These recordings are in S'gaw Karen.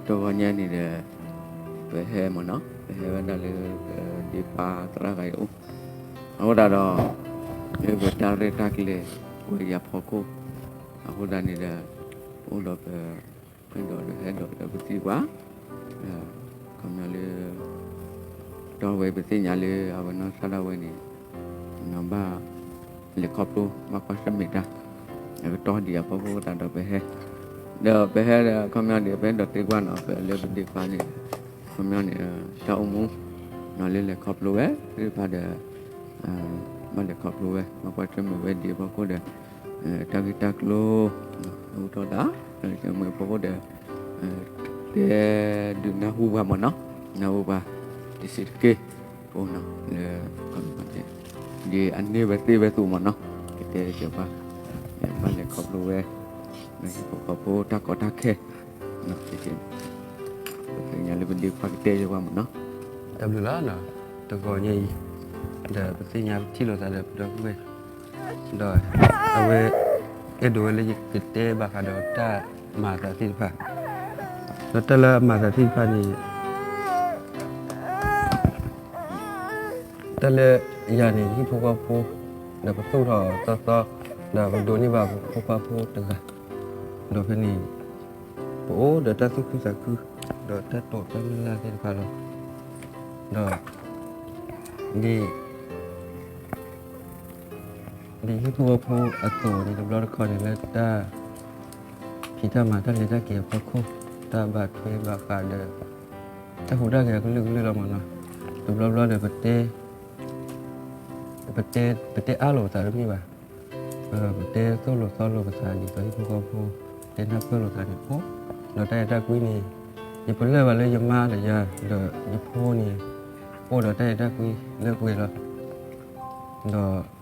တဂီၤညါန့ၣ်ဒီး ပဟဲမ့ၢ်နီၤ, ပဟဲဝဲဒၣ်လၢ ပဒ့ခွါသရၣ်ဂၤအအိၣ်, အဃိသတးဒီး လၢပတၢ်ရဲၣ်တၢ်ကျဲၤဝဲအံၤအဖီခိၣ်, အဃိသတးန့ၣ်ဒီး အိၣ်ဒီးပ အဲၣ်ဒိးဒီးဟဲဒိးဒီးပသံကွၢ် ခီပညီလၢ တီၢ်ဝဲပသ့ၣ်ညါလၢအဝဲနီၢ်ဆါဒၣ်ဝဲန့ၣ် ဘၣ်လဲၤခီဖျိ ဘၣ်ကွၢ်ဆၢၣ်မဲာ်တၢ် အကတီၢ်ဒံးအဖီခိၣ်သတးဒီးပဟဲ, ဒီးပဟဲဒီးခီပညီဒံး ပအဲၣ်ဒိးတဲကွၢ်နီၤ ပလၢပဒ့ခွါန့ၣ် ခီပညီန့ၣ် တၢ်အိၣ်မူ နီၤလၢလဲၤခီဖျိဝဲသ့ၣ်တဖၣ်ဒီး ဘၣ်လဲၤခီဖျိဝဲ ဘၣ်ကွၢ်ဆၢၣ်မဲာ်ဝဲဒံးအဖီခိၣ်ဒီး တၢ်ဂ့ၢ်တၢ်ကျိၤ ဟူထီၣ်သး ဆၢၣ်မဲာ်အဖီခိၣ်ဒီး တဲဒုးနၢ်ဟူပှၤမ့ၢ်နီၤ, နၢ်ဟူပှၤ တစဲးတက့ၢ် အိၣ်နီၤလၢ ဒ်အန့ၢ်ဝဲသ့ဝဲအသိးမ့ၢ်နီၤ, ကတဲတကဲးပှၤ ဘၣ်လဲၤခီဖျိဝဲ ဟံၣ်ဖိဃီဖိတၢ်ကီတၢ်ခဲ ပသ့ၣ်ညါလၢပဒ့ခွါကတဲယဲပှၤမ့ၢ်နီၤ, တၢ်ဘျုးလီၤ, တဂီၤညါအံၤ ဒီးပသ့ၣ်ညါပထံၣ်လိာ်သးဒီးပဒီပုၢ်ဝဲၢ် ဒီးအဝဲ အဲၣ်ဒိးဝဲလၢယကတဲဘၣ်ဃးဒီးတၢ်မၤအသးသ့ၣ်တဖၣ်, ဒီးတၢ်လၢအမၤအသးသ့ၣ်တဖၣ်န့ၣ် တၢ်လၢယၤန့ၣ် ဟံၣ်ဖိဃီဖိ ဒီးပသူၣ်ထီၣ်သီသီ ဒီးပဒိးန့ၢ်ဘၣ်ပဖိခွါဖိတဂၤ, ဒီးဖဲန့ၣ် ပအိၣ်ဒီးတၢ်သူၣ်ခုသးခု ဒီးတၢ်တိာ်တၢ်မုၢ်လၢ်သ့ၣ်တဖၣ်လီၤ, ဒီး ဒ် ဒ်ဟံၣ်ဖိဃီဖိအသိးန့ၣ် တဘျီတခီၣ်န့ၣ်လၢတၢ် ဖံးတၢ်မၤတၢ်လဲၤတၢ်က့ၤအဖီခိၣ် တၢ်ဘၣ်ထွဲဘၣ်ဃးဒီး တၢ်ဟူးတၢ်ဂဲၤအကလုာ်ကလုာ်လီၤမ့ၢ်နီၤ, တဘျီဘျီဒီး ပတဲအါလိာ်ပသးတမ့ၢ်ဘၣ်, ပတဲသိၣ်လိာ်သီလိာ်ပသးဒ်သိးဟံၣ်ဖိဃီဖိ တဲနၢ်ပၢၢ်လိာ်သးန့ၣ်အိၣ်, ဒီးတၢ်အဲၣ်တၢ်ကွံန့ၣ် ယပလၢၢ်ဘၣ်လၢယမါဒီးယၤ ဒီးယဖိန့ၣ် အိၣ်ဒီးတၢ်အဲၣ်တၢ်ကွံလၢပှဲၤလီၤ, ဒီး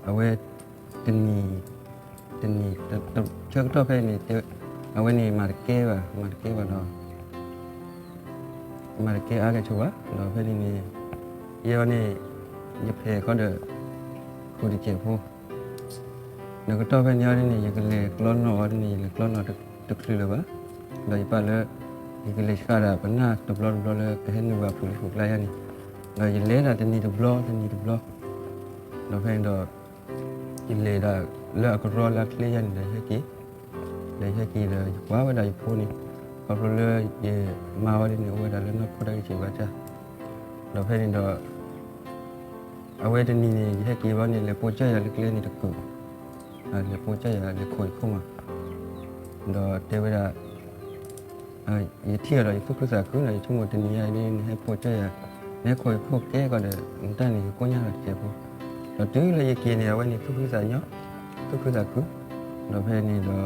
အဝဲ တနံၤ တနံၤ ဆၢကတီၢ်ဖဲန့ၣ် အဝဲန့ၣ်မၤတကဲဘၣ် မၤတကဲဘၣ်ဒီး မၤတကဲအါကဲဆိဘၣ် ဒီးဖဲန့ၣ်န့ၣ် ယဲအီၤန့ၣ် ယဖဲးခီဒီး ဃုာ်တစဲးဖိ ဒီးကတီၢ်ဖဲန့ၣ်အီၤဒ်န့ၣ် ယကလဲၤကျီနီၣ်အီၤဒ်န့ၣ် ယလဲၤကျီနီၣ်တချုးလၢၤဘၣ်, ဒီးယပာ်လၢ ယကလဲၤဆှၢဒၣ်ပနၢ်တဘျီတဘျီလၢကဟဲနုာ်ဘၣ်အပူၤလၢဃုာ်ကျါယါန့ၣ်, ဒီးယလဲၤဒၣ်တနံၤတဘျီ တနံၤတဘျီ, ဒီးဖဲန့ၣ်ဒီး ယလဲၤဒၣ်လၢအကရီလၢအချ့ယါန့ၣ်ဒီးယဟဲက့ၤ, ဒီးယဟဲက့ၤဒီးယကွၢ်ဝဲဒၣ်ယဖိန့ၣ်, ခီဖျိလၢယမါဝဲဒ်န့ၣ် အိၣ်ဝဲဒၣ်လၢနီၢ်ခိတၢ်ဂံၢ်စၢ်ဘါစၢ်, ဒီးဖဲန့ၣ်ဒီး အဝဲတနံၤန့ၣ် ယဟဲက့ၤဘၣ်န့ၣ် လဲၤပိာ်စၢ်ယၤလၢကျဲန့ၣ်တကုာ်, လဲၤပိာ်စၢ်ယၤလဲၤခိးယခိၣ်မး, ဒီးတဲဝဲဒၣ် ယထံၣ်အီၤဒီးယသူၣ်ခုသးခုဒီး ယဆိကမိၣ်တနံၤအံၤဒ်နဟဲပိာ်စၢ်ယၤ, နဟဲခိးယခိၣ်ကဲကီးဒီး နတၢ်န့ၣ်ယကိၢ်ညါလီၤတစဲးဖိ, ဒီးတုၤလၢယက့ၤန့ၣ် အဝဲန့ၣ်သူၣ်ခုသးညီ, သူၣ်ခုသးခု, ဒီးဖဲန့ၣ်ဒီး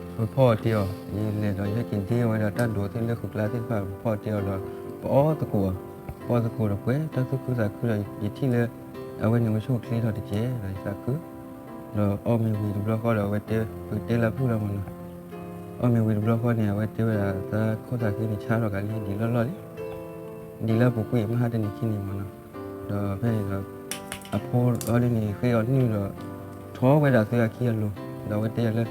ပဖီအီၤတ့ၢ်အီၤ, ယလဲၤဒီးယဟဲက့ၤဒ့အီၤဝဲဒၣ်တၢ်ဒိးသ့ၣ်လၢဃုာ်ကျါသ့ၣ်တဖၣ် ပဖီအီၤတ့ၢ်အီၤဒီး ပအီသကိးအီၤ, ပအီသကိးဒီးပှဲၤတၢ်သူၣ်ခုသးခုဒီး ယထံၣ်လၢ အဝဲန့ၣ်ဝဲဆိၣ်ချ့ထီၣ်တကဲဒီးယသးခု, ဒီးအီၣ်မ့ၤဝံၤတဘျီဃီဒီး အဝဲတဲ ပကတဲလၢအဖုၣ်လီၤမးနီၤ, အီၣ်မ့ၤဝံၤတဘျီဃီန့ၣ် အဝဲတဲဝဲဒၣ် သးခိၣ်သးဃ့န့ၣ် ဆါထီၣ်ကးလံဒံးလီၢ်လီၢ်လံ, ဒ်လၢပူၤကွံာ်မဟါတနံၤခံနံၤမးနီၤ, ဒီးဖဲန့ၣ်ဒီး အဖိအီၤဒ်န့ၣ် ဃ့အီၤနုၢ်ဒီး ထီၣ်ဝဲဒၣ်သုအခံအလိၤ, ဒီးအဝဲတဲယၤလၢ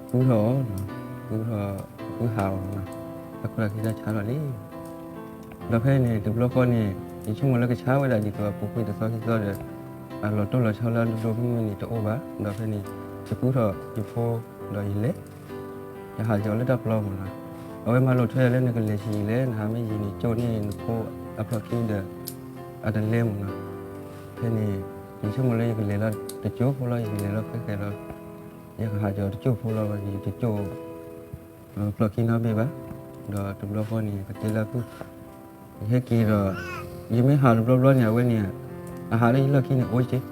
ပုၢ်ထီၣ်အီၤ, ပုၢ်ထီၣ် ပုၢ်ဟးအီၤမးနီၤ, သးခိၣ်သးဃ့တၢ်ဆါထီၣ်လံ ဒီးဖဲန့ၣ် တဘျီဃီန့ၣ် ယဆိကမိၣ်လၢကဆါဝဲဒၣ်ဒ်သိးအပူၤကွံာ်တသီခံသီဒီး အလီၤတိၢ်လီၤဆီလၢအဒိၣ်ဒိၣ်မုၢ်မုၢ်န့ၣ်တအိၣ်ဘၣ်, ဒီးဖဲန့ၣ် ယပုၢ်ထီၣ်ယဖိဒီးယလဲၤ, ယဟးကၠီၤလၢတၢ်ပျီမးနီၤ, အဝဲမၤလိာ်ထွဲယၤလၢနကလဲၤဆံးလဲၣ် နဟးမ့ၢ်ယံၤန့ၣ် ကၠိန့ၢ်နဖိအဖျီၣ်ခံဒီး အတလဲမးနီၤ, ဖဲန့ၣ် ယဆိကမိၣ်လၢယကလဲၤလီၤတကၠိဖိလီၤ ယကလဲၤလီၤဃဲဃဲလီၤ, ယကဟးကၠီၤတကၠိဖိလီၤ ယတကၠိ ဖျီၣ်ခံနီတဘ့ၣ်ဘၣ်, ဒီးတဘျီဃီန့ၣ် ကတဲလၢအဖုၣ်, ယဟဲက့ၤဒီး ယမ့ၢ်ဟးတဘျီဘျီန့ၣ် အဝဲန့ၣ် အဟးလၢယလီၢ်ခံန့ၣ်အိၣ်က့,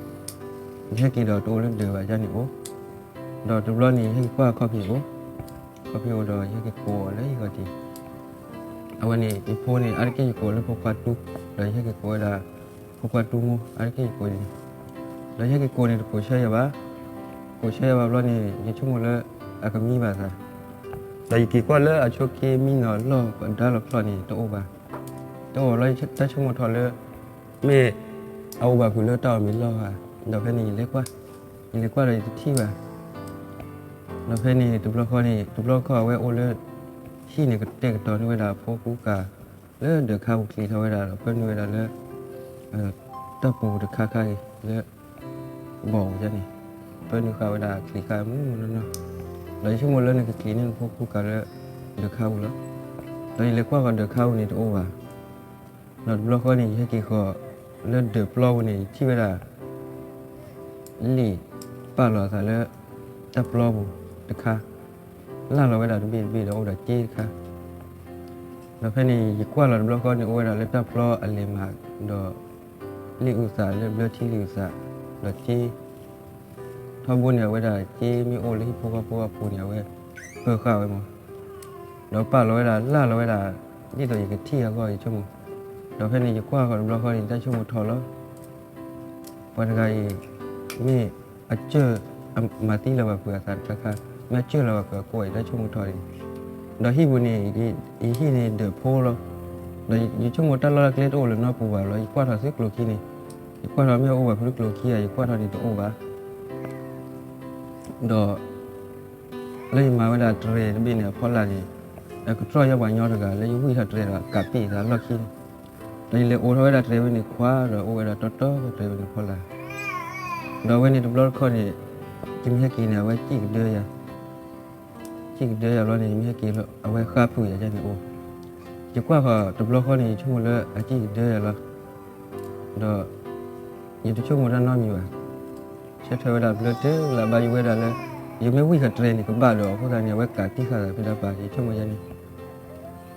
ယဟဲက့ၤဒီးတအိၣ်လၢဒၢးဘၣ်ယါန့ၣ်အိၣ်, ဒီးတဘျီန့ၣ် ယဟဲက့ၤကွၢ်အခီၣ်ဖံးအိၣ်, အခီၣ်ဖံးအိၣ်ဒီး ယဟဲက့ၤကိးအီၤလၢယဂီၢ်တံၢ် အဝဲန့ၣ် ယဖိန့ၣ် အါတက့ၢ်ယကိးလၢဖိခွါတူ, ဒီးယဟဲက့ၤကိးဝဲဒၣ် ဖိခွါတူမိၢ် အါတက့ၢ်ယကိးန့ၣ်, ဒီးယဟဲက့ၤကိးန့ၣ် တကိးဆၢယၤဘၣ်, ကိးဆၢယၤဘၣ်ဘျီန့ၣ် ယဆိကမိၣ်လၢ အကမံဘၣ်သး, ဒီးယက့ၤကွၢ်လၢအဆိးက့မံနီၤလီၢ်ပဒါလီၤဖျီၣ်န့ၣ် တအိၣ်ဘၣ်, တအိၣ်ဘၣ်ဘျီ တၢ်ဆိကမိၣ်ထီၣ်လၢ မ့ၢ်အအိၣ်ဘၣ်ဖုးလၢတၢ်အီၣ်မ့ၤလီၢ်ဧါ, ဒီးဖဲန့ၣ်ယလဲၤကွၢ်, ယလဲၤကွၢ်ဒီးယတထံၣ်ဘၣ် ဒီးဖဲန့ၣ်တဘျီဃီန့ၣ် တဘျီခီၣ်အဝဲအိၣ်လၢ ဟံၣ်န့ၣ်ကတဲာ်ကတီၤန့ၢ်ဝဲဒၣ်အဖိကူကၤ လၢဒၢးခါပူၤ ချံးထီၣ်ဝဲဒၣ်ဒီး ပၢနုာ်ဝဲဒၣ်လၢ တၢ်ပူၤတခါခါအံၤလၢ ဘီၣ်အူၤန့ၣ် ပၢနုာ်ဃာ်ဝဲဒၣ်ချံးခါမူနီၢ်နီၢ်, ဒီးယဆိကမိၣ်လၢနကချံးန့ၢ်နဖိကူကၤလၢ ဒၢးခါပူၤလီၤ. ဒီးယလဲၤကွၢ်ဃီၤဒၢးခါပူၤန့ၣ်တအိၣ်ဘၣ်. ဒီးတဘျီဃီန့ၣ် ယဟဲက့ၤဃီၤလၢဒၢးပျီပူၤန့ၣ် ယထံၣ်ဝဲဒၣ် လံာ်ပာ်လီၤအသးလၢ တၢ်ပျီပူၤတခါ လၢ်လီၤဝဲဒၣ်တဘ့ၣ်တဘ့ၣ်ဒီးအိၣ်ဒီးစ့တခါ, ဒီးဖဲန့ၣ် ယကွၢ်လီၤတဘျီဃီန့ၣ် အိၣ်ဝဲဒၣ်လၢတၢ်ပျီအလဲၤမး ဒီး လံာ်အုၣ်သးလၢဘျၢထံလံာ်အုၣ်သး ဒီးစ့ ထီဘိန့ၣ် အဝဲဒၣ်စ့မ့ၢ်အိၣ်လၢဟံၣ်ဖိဃီဖိအပူၤန့ၣ် အဝဲပၢဃာ်ဝဲမး, ဒီးပာ်လီၤဝဲဒၣ် လၢ်လီၤဝဲဒၣ် ဒ်သိးယကထံၣ်အဂီၢ် ယဆိကမိၣ်, ဒီးဖဲန့ၣ် ယကွၢ်ဃီၤတဘျီဃီန့ၣ် ယတၢ်ဆိကမိၣ်ထီၣ်လီၤ. ပှၤတဂၤအံၤ မ့ၢ်အစၢၢ် မၤသံလၢၤဘၣ်ဖုးအသးတခါခါ မ့ၢ်အစၢၢ်လီၤဘၣ်ဖုးအကိး ယတၢ်ဆိကမိၣ်ထီၣ်အံၤ, ဒီးဟံၣ်ပူၤန့ၣ် ယဟံၣ်န့ၣ်ဒၢးဖိလီၤ. ဒီးယဆိကမိၣ်တၢ်လီၢ်တၢ်ကျဲတအိၣ်လၢၤနီတပူၤဘၣ်လီၤ. ယကွၢ်ထီၣ်ဆူကျိၤခံန့ၣ် ယကွၢ်ထီၣ်မ့ၢ်အိၣ်ဘၣ်ဖုးကျိၤခံဧါ ယကွၢ်ထီၣ်န့ၣ်တအိၣ်ဘၣ် ဒီး လၢယမၤဝဲဒၣ်တြဲၤတဘ့ၣ်န့ၣ် အဖီလာ်န့ၣ် အကတြီၢ်ယဲပှၤညီတဂၤ လၢယဝံၣ်ထီၣ်တြဲၤဒီးကးပ့ၣ်သးလီၢ်ခံန့ၣ်, ဒီးယလဲၤအိးထီၣ်ဝဲဒၣ်တြဲၤဝဲန့ၣ်ခွါ ဒီးအိၣ်ဝဲဒၣ်တီတီတြဲၤဝဲန့ၣ်ဖီလာ်, ဒီးအဝဲန့ၣ်တဘျီတခီၣ်န့ၣ် ယမ့ၢ်ဟဲက့ၤန့ၣ် အဝဲစံၣ်ကဒၢယၤ စံၣ်ကဒၢယၤဘျီန့ၣ် ယမ့ၢ်ဟဲက့ၤလၢ အဝဲဃါဖုးယၤန့ၣ်အိၣ်, ယကွၢ်ဃီၤတဘျီဃီန့ၣ် ယဆိကမိၣ်လၢအစံၣ်ကဒၢယၤလီၤ. ဒီး ယတဆိကမိၣ်တၢ်နီတမံၤဘၣ်. ဆၢထၢၣ်ဝဲဒၣ်ဘျၢတၢ်လၢဘၣ်ယိၣ်ဝဲဒၣ်လၢ ယမ့ၢ်ဝံၣ်ဃီၤတြဲၤန့ၣ် ကဘၣ်ဒီးအဃိသတးန့ၣ် အဝဲကးတံၢ်ဃာ်သးဖဲဒၣ်ပၤ ယဆိကမိၣ်ယဲန့ၣ်,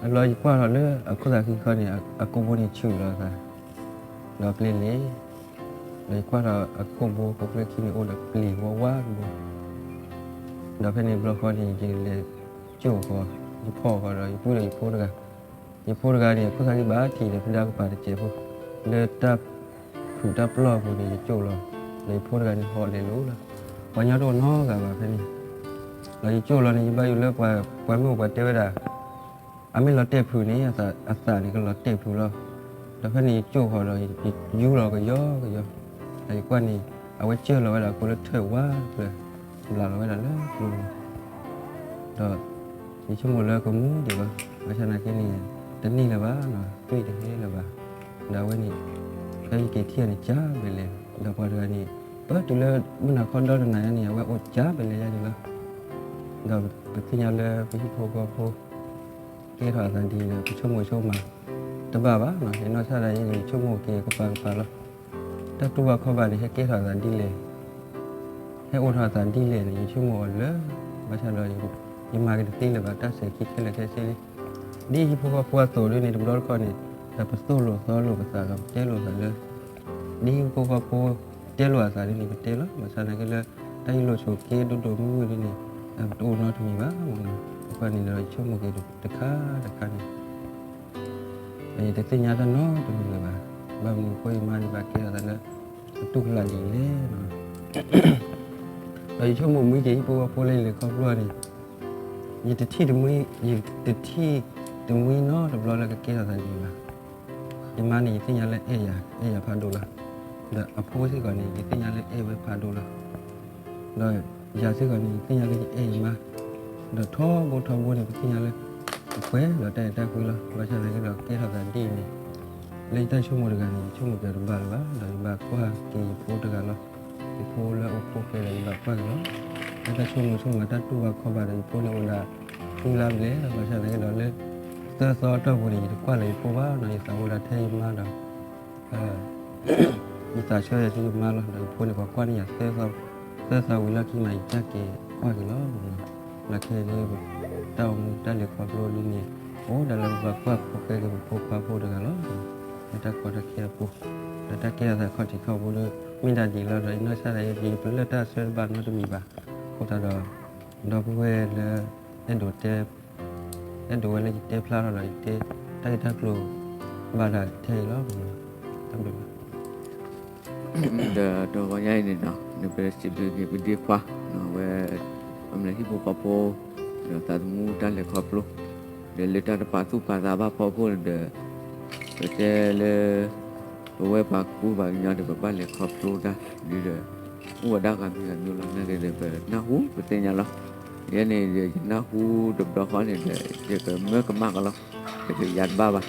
အဘျီယကွၢ်ထီၣ်လၢအခိၣ်သးခံခီန့ၣ် အကိာ်ဘိန့ၣ်ဆူၣ်လီၤသး ဒီးပျ့ၤလဲၤ, ဒီးယကွၢ်ထီၣ်အခိၣ်ဘိ ကိးဖျၢၣ်ခံန့ၣ်အိၣ်ဒီးပျ့ၤဝါဝါတဘိ, ဒီးဖဲန့ၣ်ဘျီဃီန့ၣ် ယလဲၤကၠိၣ်ဃီၤ ယဖီၣ်ဃီၤဒီးယပုၢ်ဒီးယဖိတဂၤ, ယဖိတဂၤန့ၣ် အခိၣ်သးခံဘၣ်ထံးဒီးဖဲဒၣ်ကပၤတစဲးဖိ, လၢတၢ်ဖုးတၢ်ပျီၢ်အပူၤန့ၣ် ယကၠိၣ်လီၤ, ဒီးယဖိတဂၤန့ၣ်ဟီၣ်လဲၤလိၤလီၤ, ပှၤညီတအိၣ်နီတဂၤဘၣ်ဖဲန့ၣ်, ဒီးယကၠိၣ်လီၤန့ၣ် ယဘၣ်ယိၣ်လၢပှၤမ့ၢ်အိၣ်ပှၤတဲဝဲဒၣ် အမ့ၢ်လီၤတဲာ်ဖုးန့ၣ် အသးန့ၣ်ကလီၤတဲာ်ဖုးလီၤ, ဒီးဖဲန့ၣ်ယကၠိၣ်ဃီၤဒီး ယယူလီၤကယီကယီ, ဒီးယကွၢ်န့ၣ် အဝဲစၢၢ်လီၤဝဲဒၣ်အကိာ်လၢထၢၣ်ဝါတဖျၢၣ်, ဘျးလီၤဝဲဒၣ်လၢကျိန့ၣ်, ဒီး ယဆိကမိၣ်လၢကမူဒံးလီၤ, ဘၣ်ဆၣ်သနာ်က့န့ၣ် တန့ၢ်လၢၤဘၣ်နီၤ သွံၣ်တဟဲလၢၤဘၣ်, ဒီးအဝဲန့ၣ် ဖဲယက့ၤထံၣ်အီၤန့ၣ် ကၢ်ပဲလဲၣ်, ဒီးပှၤတဂၤန့ၣ် ပတုၤလၢမုၢ်နၤခီဒီတနၤညါန့ၣ် အဝဲအိၣ်ကၢ်ပဲလဲၣ်ယါန့ၣ်လီၤ, ဒီးပသ့ၣ်ညါလၢပဟံၣ်ဖိဃီဖိ ကဲထီၣ်အသးဒ်လဲၣ် ပဆိကမိၣ်ဆိကမး တဘၣ်ဘၣ်နီၤ, ယနီၢ်ကစၢ်ဒၣ်ယဲန့ၣ် ယဆိကမိၣ်က့ၤကပၤကပၤလီၤ, တၢ်တူၢ်ဘၣ်ခီဘၣ်န့ၣ် ဟဲကဲထီၣ်အသးဒ်လဲၣ် ဟဲအိၣ်ထီၣ်အသးဒ်လဲၣ်န့ၣ် ယဆိကမိၣ်အီၤလၢ ဘၣ်ဆၣ်ဒီး ယမၤက့ၤတသ့လၢၤဘၣ် တၢ်စဲၤခံခဲလၢာ်ခဲဆ့လံ, ဒ်ဟံၣ်ဖိဃီဖိအသိးဒ်န့ၣ် တဘျီတခီၣ်န့ၣ် ဒီးပသိၣ်လိာ်သီလိာ်ပသးဒီးပတဲလိာ်သးလၢ ဒ်ဟံၣ်ဖိဃီဖိတဲလိာ်အသးဒ်န့ၣ် ပတဲလီၤ, ဘၣ်ဆၣ်သနာ်က့လၢ တၢ်ဟံၣ်လိာ်ဆိးက့ဒိၣ်ဒိၣ်မုၢ်မုၢ်ဒ်န့ၣ် ပတအိၣ်နီတမံၤဘၣ်မနီၤ, အဃိန့ၣ်ဒီး ယဆိကမိၣ်က့ၤတခါတခါန့ၣ် ဒီးယတသ့ၣ်ညါတၢ်နီတမံၤလၢၤဘၣ်, ဘၣ်မနုၤအဃိယမါန့ၣ် ဘၣ်ကဲထီၣ်သးလၢ အတူၢ်ကလာ်ဒ်လဲၣ်နီၤ, ဒီးယဆိကမိၣ်မှံက့ၤဟံၣ်ဖိဃီဖိလၢယလဲၤခီဖျိန့ၣ် ယတထံၣ်တမှံ, ယတထံၣ်တမှံနီတဘျီလၢကကဲထီၣ်သးဒ်အံၤဘၣ်, ယမါန့ၣ် ယသ့ၣ်ညါလၢအဲၣ်ယၤ, အဲၣ်ယၤဖးဒိၣ်လီၤ, ဒီးအဖိစ့ၢ်ကီးန့ၣ် ယသ့ၣ်ညါလၢအဲၣ်ဝဲဖးဒိၣ်လီၤ ဒီးယၤစ့ၢ်ကီးန့ၣ် ယသ့ၣ်ညါလၢယအဲၣ်ယမါ, ဒီးထီဘိထီဘိန့ၣ် ပသ့ၣ်ညါလၢ ပကွဲးဒီးတၢ်အဲၣ်တၢ်ကွံလီၤ, ဘၣ်ဆၣ်သနာ်က့ဒီးကဲထီၣ်သးဒ်အံၤန့ၣ် လၢယတၢ်ဆိကမိၣ်တဂၤန့ၣ် ယဆိကမိၣ်က့ၤတဘၣ်လၢၤဘၣ်, ဒီးယဘၣ်ကွၢ်က့ၤယဖိတဂၤလီၤ, ယဖိလၢအိၣ်ဖှိၣ်ဃဲဒီး ယဘၣ်ကွၢ်က့ၤလီၤ, လၢတၢ်ဆိကမိၣ်ဆိကမးတၢ်တူၢ်ဘၣ်ခီဘၣ်ဒီး ယဖိန့ၣ်အိၣ်ဒၣ် ဃုလါဘျဲၣ်လီၤ, ဘၣ်ဆၣ်သနာ်က့ဒီးလၢ သၢသီအတီၢ်ပူၤန့ၣ် ယတကွၢ်လၢၤယဖိဘၣ်နီၤ, ယသးအိၣ်ဒၣ်ထဲယမါဒီး ယသးဆၢယၤဆူယမါလီၤ, ဒီးယဖိန့ၣ် ပှၤကွၢ်န့ၢ်ယၤသၢသီ, သၢသီဝံၤလီၢ်ခံမး ယကစၢ်က့ၤကွၢ်က့ၤလီၤ, လၢခဲအံၤ တၢ်အိၣ်မူတၢ်လဲၤခီဖျိဒ်န့ၣ် အိၣ်ဒၣ်လၢပဘၣ်ကွၢ်ဖိဃဲက့ၤပဖိခွါဖိတဂၤလီၤ, လၢတၢ်ကီတၢ်ခဲအပူၤ, ဒီးတၢ်ကဲထီၣ်သးခီၣ်ထံးခီၣ်ဘိဒီး မ့ၢ်ဒၣ်ဒ်အံၤလီၤ, ဒီးယနီၢ်ကစၢ်ဒၣ်ယဲ ယပလၢၢ်တၢ်ဆၢတဘၣ်နီတမံၤဘၣ်, အဃိသတးဒီး ဒီပုၢ်ဝဲၢ်လၢ အဲၣ်ဒိးတဲ အဲၣ်ဒိးဝဲလၢယတဲဖျါထီၣ်ဒီးယတဲ တၢ်ဂ့ၢ်တၢ်ကျိၤဘၣ်ဒၣ်ထဲအံၤလီၤ, တၢ်ဘျုးလီၤ. ဒီးတဂီၤညါအံၤန့ၣ်နီၤ နပစံးဘျုးက့ၤပဒ့ခွါ ဝဲ အမ့ၢ်ဟံၣ်ဖိဃီဖိ ဒီးသးသမူတၢ်လဲၤခီဖျိ ဒီးလၢတၢ်တပာ်သူၣ်ပာ်သးဘၣ်ဖီခိၣ်န့ၣ်ဒီး ပတဲလၢ ပဝဲပှၤကူပှၤကညီဒီး ပဘၣ်လဲၤခီဖျိတၢ် ဒ်ဒီး အိၣ်ဝဲဒၣ်ဂၤမံၤဂၤမံၤလီၤ နာ်က့ဒီး ပနၢ်ဟူပသ့ၣ်ညါလီၤ. ယဲန့ၣ် ယနၢ်ဟူတဘျီဃီန့ၣ်ဒီး ယကမၢကမၣ်ကလီၤ, ယကယၤတဘၣ်ဘၣ်.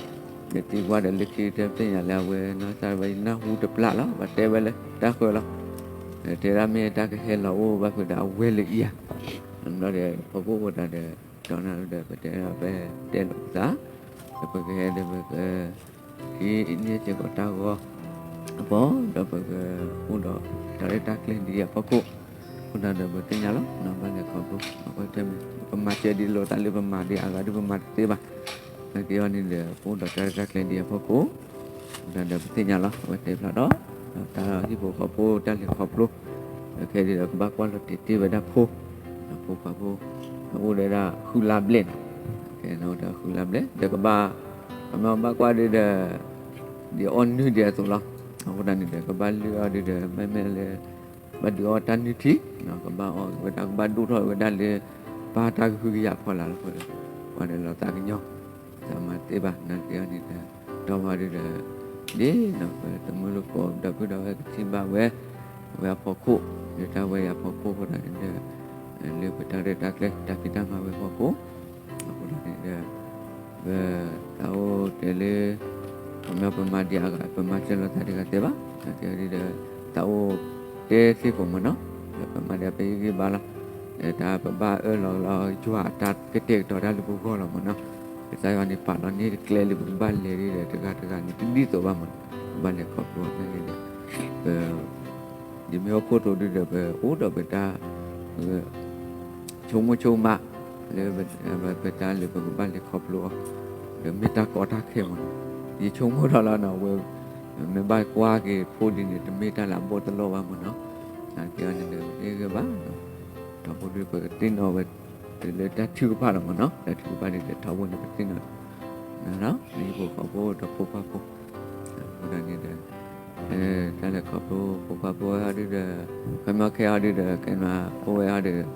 ယသံကွၢ်ဒီးလၢခံကတၢၢ် ပသ့ၣ်ညါလၢအဝဲနီၢ်သးဘၣ် ယနၢ်ဟူတပျၢ်လီၤ, ဘၣ်တဲဝဲလၢတၢ်ဃၢလီၤ. တဲဒၣ်မ့ၢ်တၢ်ကဟဲလီၤအိၣ်ဘၣ်ဖုးဒီးအဝဲလၢအံၤဧါ. ဘျီဒီး ဖီခိၣ်ဃိသတးဒီး ဒီးနၤဒီး ပတဲဒၣ် ပတဲလိာ်ပသး ဒီးပကဟဲဒီးပက ဟံးန့ၢ်စ့ၢ်ကီးတၢ်ဂီၤအပီၢ် ဒီးပကအိၣ်ဒီးတၢ်ရဲၣ်တၢ်ကျဲၤဒ်အံၤအဖီခိၣ်, အဃိသတးဒီးပသ့ၣ်ညါလီၤ ဘၣ်လဲၤခီဖျိ ပမၤစၢၤဒ်လိာ်သးလၢပမၤဒ်အဂၤဒ်ပမၤတသ့ဘၣ်. နာ်က့အီၤန့ၣ်ဒီး ပအိၣ်ဒီးတၢ်ရဲၣ်တၢ်ကျဲၤဒ်အံၤအဖီခိၣ် အဃိသတးဒီးပသ့ၣ်ညါလီၤ အဝဲတဲဖျါဒီး တၢ်ဟံၣ်ဖိဃီဖိတၢ်လဲၤခီဖျိ ခဲဒ်ဒီးကဘၣ်ကွၢ်လီၤတ့ၢ်တ့ၢ်ဝဲဒၣ်ဖိ ဖိခွါဖိ အိၣ်ဒီးဒၣ်ဃုလါဘျဲၣ်န့ၣ်, ကဲန့ၣ်အိၣ်ဒီးဃုလါဘျဲၣ် ဒီးကဘၣ် ခီမီဘၣ်ကွၢ်ဒ်ဒီး ဒ်အီၣ်နုၢ်ဒ်အသိးလီၤ. အဃိသတးန့ၣ်ဒီး ကဘၣ်လုၢ်အီၣ်ဒ်ဒီး မ့မ့ၢ်လၢ ဘၣ်ဒုးအီၣ်တၢ်နုၢ်ထံ ကဘၣ်အီၣ်ဝဲဒၣ် ကဘၣ်ဒိၣ်ထီၣ်ဝဲဒၣ်လၢ ပၢ်တၢ်ကဟုကယာ်ဖီလာ်လီၤ. ပှၤဒီးလီၤသးကညီၤ သးမၤတသ့ဘၣ် နာ်က့အီၤန့ၣ်ဒီး တီၢ်ဝဲဒ်ဒီး ဒ်နီၢ်ပတမုၢ်လၢ်ကိး ဒီပုၢ်ဒီဝဲၢ်ကထံၣ်ဘၣ်ဝဲ ဝဲအဖီခိၣ် လၢတၢ်ဝဲအံၤအဖီခိၣ်အဃိသတးန့ၣ်ဒီး လၢပတၢ်ရဲၣ်တၢ်ကျဲၤ တၢ်ဖံးတၢ်မၤဝဲအဖီခိၣ် အဃိသတးန့ၣ်ဒီး ပသးအိၣ်တဲလၢ ခီမီပမၤဒ်အဂၤ ပမၤစၢၤလိာ်သးတဂၤတဲဘၣ် နာ်က့အီၤဒ်ဒီး သးအိၣ်တဲသ့ကိးမ့ၢ်နီၤ ဒီးပမၤဒ်ပဟ့ၣ်ဂံၢ်ဘါလီၤ. ဒီးတၢ်ပဘၣ်အၢၣ်လီၤလီၤယွၤအတၢ်ကတဲာ်ကတီၤတၢ်လၢပဂီၢ်လီၤမ့ၢ်နီၤ. ကစၢ်ယွၤန့ၣ်ပာ်လီၤန့ၢ်ကျဲလၢပကဘၣ်လဲၤဒ်ဒီး တဂၤတဂၤန့ၣ် တဒ်သိးဘၣ်မ့ၢ်နီၤ ပဘၣ်လဲၤခီဖျိအီၤနာ်က့ဒီး ပ ယမ့ၢ်ဟီၣ်ခိၣ်ထိးဒ်ဒီး ပအိၣ်ဒီးပတၢ် ဆိကမိၣ်ဆိကမး လၢပတၢ်လၢပကဘၣ်လဲၤခီဖျိအီၤ ဒီးမ့ၢ်တၢ်ကီတၢ်ခဲမ့ၢ်နီၤ. ယဆိကမိၣ်ထီၣ်လီၤနီၤ ဝဲ မ့ၢ်ဘၣ်ကွၢ်က့ၤဖိဒ်န့ၣ် တမ့ၢ်တၢ်လၢအဘီၣ်တလီၢ်ဘၣ်မ့ၢ်နီၤ. နာ်က့အီၤန့ၣ်ဒီး မ့ၢ်ဂ့ၤဘၣ်နီၤ ထီဘိဒ်ပကသ့ၣ်နီၣ်ဝဲ တုၤလၢတၢ်ထုကဖၣ်လီၤမ့ၢ်နီၤ တၢ်ထုကဖၣ်န့ၣ်ဒီး ထီဘိန့ၣ်ပသ့ၣ်နီၣ် ဟံၣ်ဖိဃီဖိဒီးဖိခွါဖိ အဃိသတးန့ၣ်ဒီး တၢ်လဲၤခီဖျိဖိခွါဖိဝဲအီၤဒ်ဒီး ခီမီခဲအီၤဒ်ဒီး ကဲနၤအိၣ်ဝဲအီၤဒီး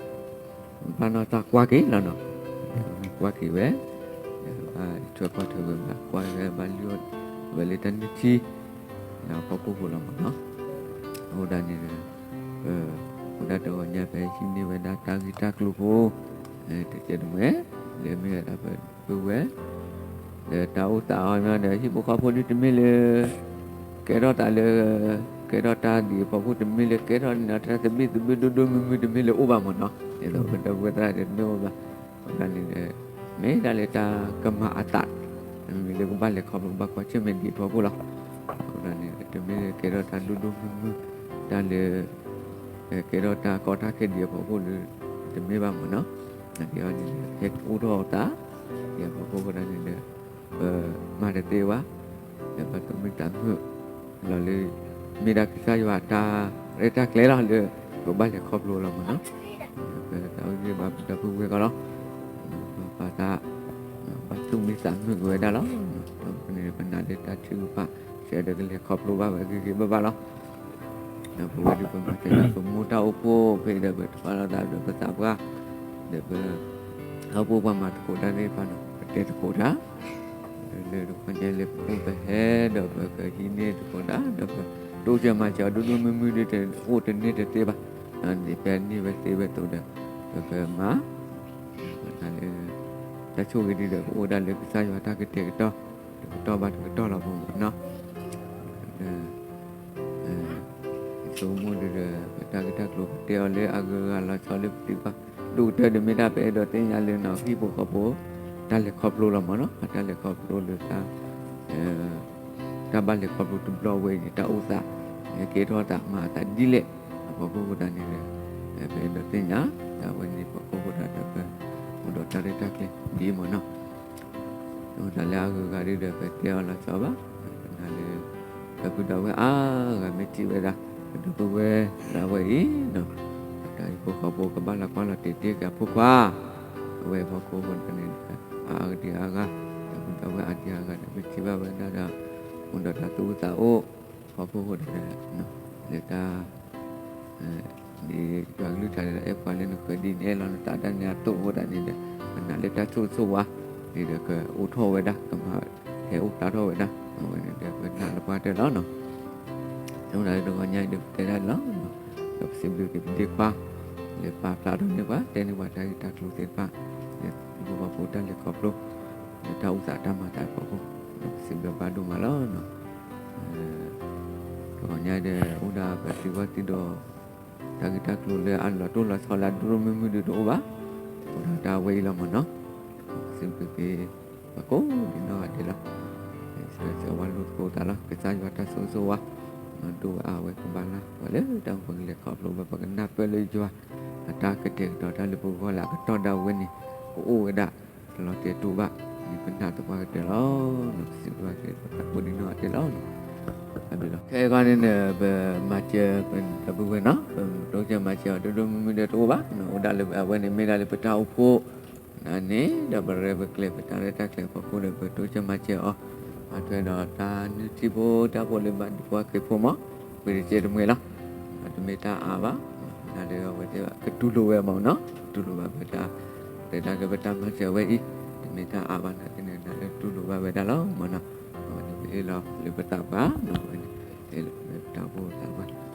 ဘၣ်နီၢ်သးကွၢ်က့ၤလီၤနီၤ ကွၢ်က့ၤဝဲ ဘၣ်ထွဲကွၢ်ထွဲဝဲဘၣ် ကွၢ်ဝဲဘၣ်လုၢ်အီၣ်ဝဲလၢတၢ်နုၢ်ထံ အဖီခိၣ်ဖိလီၤမ့ၢ်နီၤ. အဃိသတးန့ၣ်ဒီး အိၣ်ဒၣ်တဂီၤညါဖဲဟံးန့ၢ်ဝဲဒၣ်တၢ်ဂ့ၢ်တၢ်ကျိၤဖိ တကဲတမှဲ လၢမ့ၢ်ဝဲဒၣ်ပပုၢ်ဝဲၢ် ဒီးတၢ်အိၣ်သးအီၤမ့ၢ်ဒီး ဟံၣ်ဖိဃီဖိဒ်တမ့ၢ်လၢ ကဲထီၣ်သးလၢ ကဲထီၣ်တၢ်ဒ်အဖီခိၣ်တမ့ၢ်လၢ ကဲထီၣ်န့ၣ်တၢ်သဘံၣ်သဘုၣ်ဒိၣ်ဒိၣ်မုၢ်မုၢ်တမ့ၢ်လၢအိၣ်ဘၣ်မ့ၢ်နီၤ ဒ်သိးပဒီပုၢ်ဝဲၢ်သရၣ်ဒီးတမ့ၢ်အိၣ်ဘၣ် အဃိသတးန့ၣ်ဒီး မ့ၢ်ဒၣ်လၢတၢ်ကမၤအသး မ့မ့ၢ်လၢကဘၣ်လဲၤခီဖျိကဘၣ်ကွၢ်ဆၢၣ်မဲာ်ဒ်အဖီခိၣ်လီၤ. အဃိသတးန့ၣ် တမ့ၢ်လၢကဲထီၣ်တၢ်ဒိၣ်ဒိၣ်မုၢ်မုၢ် တၢ်လၢ ကဲထီၣ်တၢ်ကီတၢ်ခဲဒ်အဖီခိၣ်လၢ တမ့ၢ်ဘၣ်မ့ၢ်နီၤ နာ်က့အီၤန့ၣ် ဟဲအိၣ်ထီၣ်အသး ဒ်အဖီခိၣ်အဃိသတးန့ၣ်ဒီး ပမၤတသ့ဘၣ် ဒီးပသူၣ်မုာ်သးမုာ်လီၤလၢ မ့ၢ်ဒၣ်ကစၢ်ယွၤအတၢ်ရဲၣ်တၢ်ကျဲၤလီၤလၢ ပဘၣ်လဲၤခီဖျိလီၤမ့ၢ်နီၤ, ပသးအိၣ်ဂ့ၤဘၣ်ပဒီပုၢ်ဝဲၢ်ကီးလီၤ, ပပာ်သး ပသူၣ်မုာ်သးမုာ်က့ၤဝဲဒၣ်လီၤ, ပနာ်လၢတၢ်ထုကဖၣ် ဆဲးဒီးကလဲၤခီဖျိဘၣ်ဝဲဂ့ၤဂ့ၤဘၣ်ဘၣ်လီၤ. ပဝဲဒၣ်ပမၤတၢ်လၢပမိၢ်တၢ်အိၣ်ဖှိၣ်ဖဲဒီး ပတဖၣ်လီၤသးဒီးပသးပှၢ် ဒီးပ ဟီၣ်ခိၣ်ပှၤမၤသကိးတၢ်သ့ၣ်တဖၣ်န့ၣ် ပတဲသကိးတၢ် လၢတခီညါလၢပအိၣ်ပဟဲဒီးပကဟံးန့ၢ်သကိးတၢ် ဒီးပတိစၢၤမၤစၢၤအီၤဒိၣ်ဒိၣ်မုၢ်မုၢ်ဒ်တအိၣ်တန့ၢ်တသ့ဘၣ်, ဒ်ဖဲန့ၢ်ဝဲသ့ဝဲအသိးဒီး ပကမၤ တၢ်ဆိၣ်ဂ့ၤဒ်ဒီး ပအိၣ်ဒၣ်လၢကစၢ်ယွၤတၢ်ကတဲာ်ကတီၤ တကတီၢ်ဘၣ်တကတီၢ်လီၤပမ့ၢ်နီၤ. ဆိကမိၣ်ဒ်ဒီး ပတၢ်ဂ့ၢ်တၢ်ကျိၤပတဲအီၤလၢအဂုၤအဂၤလီၤဆီလၢပသံကွၢ် ဒိၣ်ကတၢၢ်ဒီးမ့ၢ်ဒၣ်ပအဲၣ်ဒိးသ့ၣ်ညါလၢနီၤ ဟံၣ်ဖိဃီဖိ တၢ်လဲၤခီဖျိလီၤမ့ၢ်နီၤ, တၢ်လဲၤခီဖျိလၢတၢ် တၢ်ဘၣ်လဲၤခီဖျိတဘျီဝဲအံၤန့ၣ် တၢ်အိၣ်သး ကဲထီၣ်သးမၤအသးဒ်လဲၣ် အဖီခိၣ်ဃိတၢ်န့ၣ်ဒီး ပအဲၣ်ဒိးသ့ၣ်ညါ တၢ်ဝဲန့ၣ်ဖီခိၣ်ဃိတၢ်ဒီးပ အိၣ်ဒီးတၢ်ရဲၣ်တၢ်ကျဲၤဒ်အံၤမ့ၢ်နီၤ. တၢ်လၢအဂုၤအဂၤဒ်ဒီး ပတဲအီၤလီၤဆီဘၣ်, ပနာ်လၢ ဒီပုၢ်ဒီဝဲၢ်အါဂၤမ့ၢ်ထံၣ်ဝဲဒၣ် ပဒီပုၢ်ဝဲၢ်ဒၣ်ဝဲအံၤနီၤ, တၢ်ဟံၣ်ဖိဃီဖိကဘၣ်လီၤကွၢ်လီၤတ့ၢ်တ့ၢ်က့ၤအဖိခွါ, အဝဲအဖီခိၣ်ဃိတၢ်န့ၣ် အါဂၤဒံးအါဂၤ ဒီပုၢ်ဒီဝဲၢ်အါဒံးအါဂၤဒီး မ့ၢ်ထံၣ်ဘၣ်ဝဲဒၣ်ဒီး အိၣ်ဒီးတၢ်သူၣ်အိၣ်သးအိၣ် ဖီခိၣ်ဃိတၢ်ဒီး လၢတၢ် ဒ်ယွၤကလုၢ်ကထါဒီး အဲၣ်ပှၤလၢနဃၢၤဒ်နအဲၣ်လီၤနသးဒၣ်နဲအသိးအဃိသတးန့ၣ်ဒီး ပနာ်လၢတၢ်ဆိၣ်ဂ့ၤဆိၣ်ဝါ ဒ်ဒီးကအိၣ်ထီၣ်ဝဲဒၣ် ကမၤဟဲအိၣ်ဖျါထီၣ်ဝဲဒၣ် အဝဲန့ၣ်ဒီး ပနာ်လၢပှၤတၢၢ်လီၤနီၤ. အဃိသတးလၢတဂီၤညါအံၤဒီး ပတဲဒၣ်လီၤ ဒီးပစံးဘျုးက့ၤပဒ့ခွါ လဲၤပာ်ဖျါထီၣ်န့ၢ်ပှၤ တဲန့ၢ်ပှၤတၢ်ဂ့ၢ်တၢ်ကျိၤသ့ၣ်တဖၣ် လၢပဂီၢ်ပှၤဖိတၢ်လဲၤခီဖျိ လၢတၢ်အိၣ်သးတၢ်မၤသးအဖီခိၣ် ပစံးဘျုးဘၣ်ဒိၣ်မးလီၤ. တဂီၤညါဒီး အိၣ်ဒၣ်ပသံကွၢ်သံဒိး တၢ်ဂ့ၢ်တၢ်ကျိၤလၢအလီၤတိၢ်လီၤဆီလၢအဒိၣ်ဒိၣ်မုၢ်မုၢ်ဒုးတအိၣ်ဘၣ်, အိၣ်ဒၣ်တၢ်ဝဲအံၤလီၤမ့ၢ်နီၤ. ပစံးဘျုးက့ၤ ပှၤကိးဒံနီၢ်ဂၤဒဲးလီၤ. ဆၢဂ့ၤဆၢဝါလိာ်သကိးသးလီၤ. ကစၢ်ယွၤတၢ်ဆိၣ်ဂ့ၤဆိၣ်ဝါ ဒိၣ်ဝဲအါဝဲကဘၣ်လၢပှၤလၢတၢ်အိၣ်ဖှိၣ်ကလဲၤခီဖျိဘၣ် ပကနၢ်ပၢၢ်လၢယွၤ အတၢ်ကတဲာ်ကတီၤတၢ်လၢပဂီၢ်လၢအကတီၢ်ဒၣ်ဝဲန့ၣ် ကအိၣ်ဝဲဒၣ် တလီၤတဲာ်တူာ်ဘၣ် ဒ်ပနၢ်သပှၢ်ကတၢၢ်လီၤ. ပစံးဘျုးက့ၤပှၤကိးဒံနီၢ်ဂၤဒဲးလီၤ. တၢ်ဘျုးလီၤ. ခဲအံၤခီန့ၣ် ပမၤစၢၤ ပပုၢ်ဝဲၢ်နီၤ ပတိစၢၤမၤစၢၤအီၤဒိၣ်ဒိၣ်မုၢ်မုၢ်ဒီးတအိၣ်ဘၣ်, အိၣ်ဒၣ်လၢအဝဲန့ၣ်မ့ၢ်ဒၣ်လၢပတၢ်အိၣ်ဖှိၣ် န့ၣ် ဒီးပရဲပကျဲၤပတၢ်ရဲၣ်တၢ်ကျဲၤအဖီခိၣ်ဒီး ပတိစၢၤမၤစၢၤအီၤ အထွဲဒီးတၢ်နုၢ်ထံဖိတၢ်ဖိလၢဘၣ်ဒုးပှၢ်က့ၤဖိမး ပှ့ၤတကဲတမှဲၤလီၤ. တမ့ၢ်တၢ်အါဘၣ်, နာ်လၢအဝဲသ့ၣ်ကတူၢ်လိာ်ဝဲမးနီၤ, တူၢ်လိာ်ဘၣ်ဝဲဒၣ် တဲဒၣ်လၢပတၢ်မၤစၢၤဝဲအံၤ တမ့ၢ်တၢ်အါဘၣ်နာ်က့န့ၣ် နာ်လၢတူၢ်လိာ်ဘၣ်ဝဲဒၣ်လီၤမးနီၤ. အဝဲန့ၣ်ပအ့ၣ်လီၤလၢပသးပှၢ် အဝဲန့ၣ် အ့ၣ်လီၤလၢပတၢ်အိၣ်ဖှိၣ်သးပှၢ်